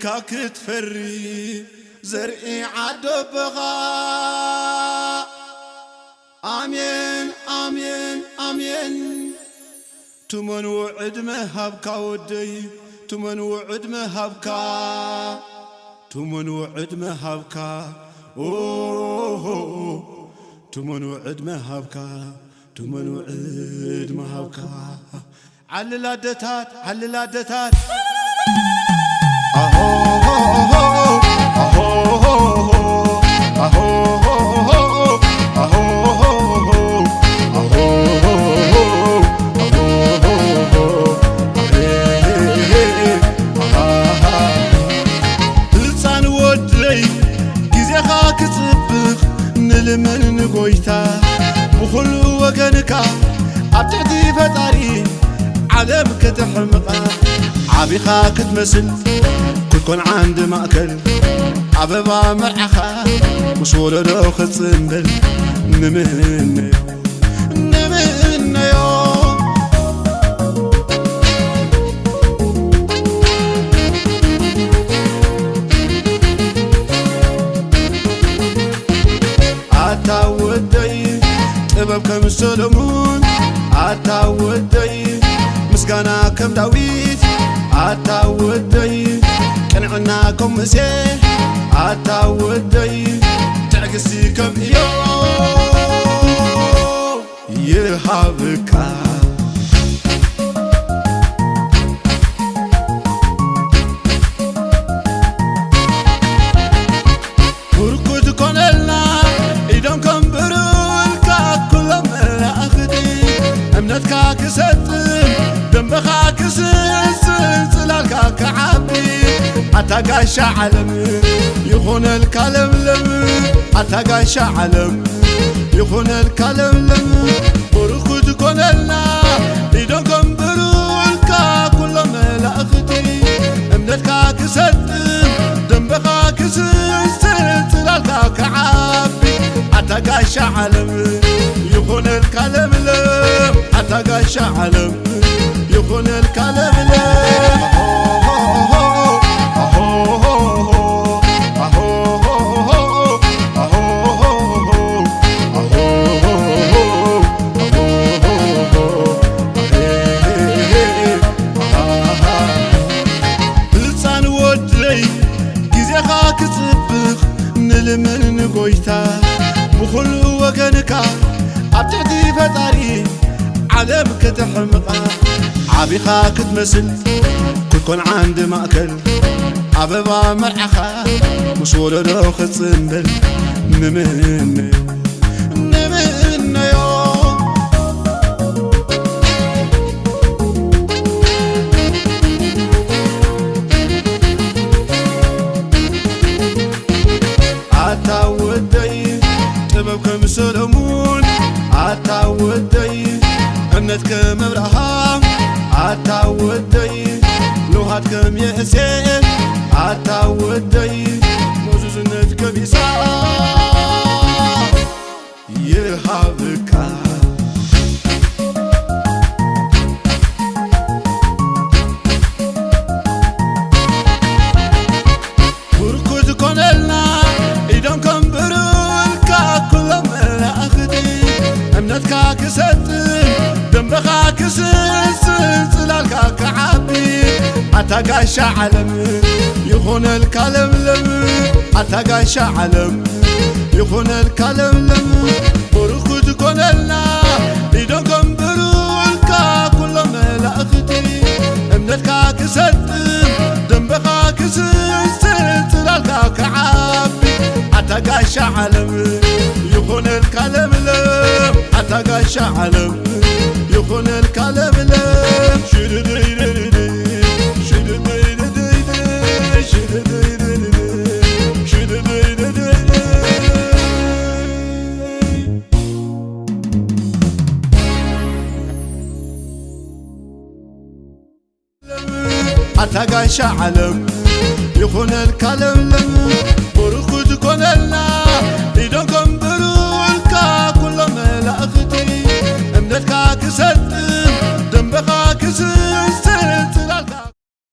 ካ ክትፈሪ ዘርኢ ዓዶበኻ። ኣሜን፣ ኣሜን፣ ኣሜን። ትመንዎ ዕድመ ሃብካ ወደይ፣ ትመንዎ ዕድመ ሃብካ፣ ትመንዎ ዕድመ ሃብካ። ኦሆ፣ ትመንዎ ዕድመ ሃብካ፣ ትመንዎ ዕድመ ሃብካ። ዓልል ኣደታት፣ ዓልል ኣደታት። ህፃን ወደይ፣ ግዜኻ ክፅብቕ ንልምን ንጎይታ፣ ብኹሉ ወገንካ ኣብ ትሕቲ ፈጣሪ ዓለም ከተሕምቓ። ዓቢኻ ክትመስል ክትኮን ዓንዲ ማእከል፣ ኣበባ መርዓኻ ምስ ወለዶ ክትጽምብል ንምነዮ፣ ንምነዮ። ኣታ ወደይ፣ ጥበብ ከም ሰሎሞን፣ ኣታ ወደይ፣ ምስጋና ከም ዳዊት፣ ኣታ ወደይ፣ ቅንዕና ከም ሙሴ፣ ኣታ ወደይ፣ ትዕግስቲ ከም ኢዮብ ይሃብካ። ብርኩት ኮነልና ኢዶም ከንብሩልካ ኩሎም መላእኽቲ፣ እምነትካ ክሰጥም ደንበኻ ክስስን ጽላልካ ክዓቢ። ኣታ ጋሻ ዓለም ይኹነልካ ለምለም፣ ኣታ ጋሻ ዓለም ይኹነልካ ለምለም። ብርኩት ኮነልና ኢዶም ከንብሩልካ ኩሎም መላእኽቲ፣ እምነትካ ክሰጥም ደንበኻ ክስስን ጽላልካ ክዓቢ። ኣታ ጋሻ ዓለም ይኹነልካ ለምለም፣ ኣታ ጋሻ ዓለም ይኹነልካ ለምለም። ህፃን ወደይ፣ ግዜኻ ክፅብቕ ንልምን ንጎይታ፣ ብኹሉ ወገንካ ኣብ ትሕቲ ፈጣሪ ዓለም ከተሕምቓ። ዓቢኻ ክትመስል ክትኮን ዓንዲ ማእከል፣ ኣበባ መርዓኻ ምስ ወለዶ ክትጽምብል ንምነዮ፣ ንምነዮ። ኣታ ወደይ፣ ጥበብ ከም ሰሎሞን፣ ኣታ ወደይ፣ እምነት ከም ኣብርሃም፣ ኣታ ወደይ፣ ንውሃት ከም የእሴ፣ ኣታ ወደይ፣ ምእዙዝነት ከም ይስሐቅ ይሃብካ። ብርኩት ኮነልና ኢዶም ከንብሩልካ ኩሎም መላእኽቲ፣ እምነትካ ክሰጥም ደንበኻ ክስስን ጽላልካ ክዓቢ። ኣታ ጋሻ ዓለም ይኹነልካ ለምለም፣ ኣታ ጋሻ ዓለም ይኹነልካ ለምለም። ብርኩት ኮነልና ኢዶም ከንብሩልካ ኩሎም መላእኽቲ፣ እምነትካ ክሰጥም ደንበኻ ክስስን ጽላልካ ክዓቢ። ኣታ ጋሻ ዓለም ይኹነልካ ለምለም፣ ኣታ ጋሻ ዓለም ይኹነልካ ለምለም። ሽድድይድድድ፣ ሽድድይድድድ፣ ሽድድይድድድ፣ ሽድድይድድድ። ኣታ ጋሻ ዓለም ይኹነልካ ለምለም፣ ብርኩት ኮነልና ኢዶም ከንብሩልካ ኩሎም መላእኽቲ፣ እምነትካ ክሰጥም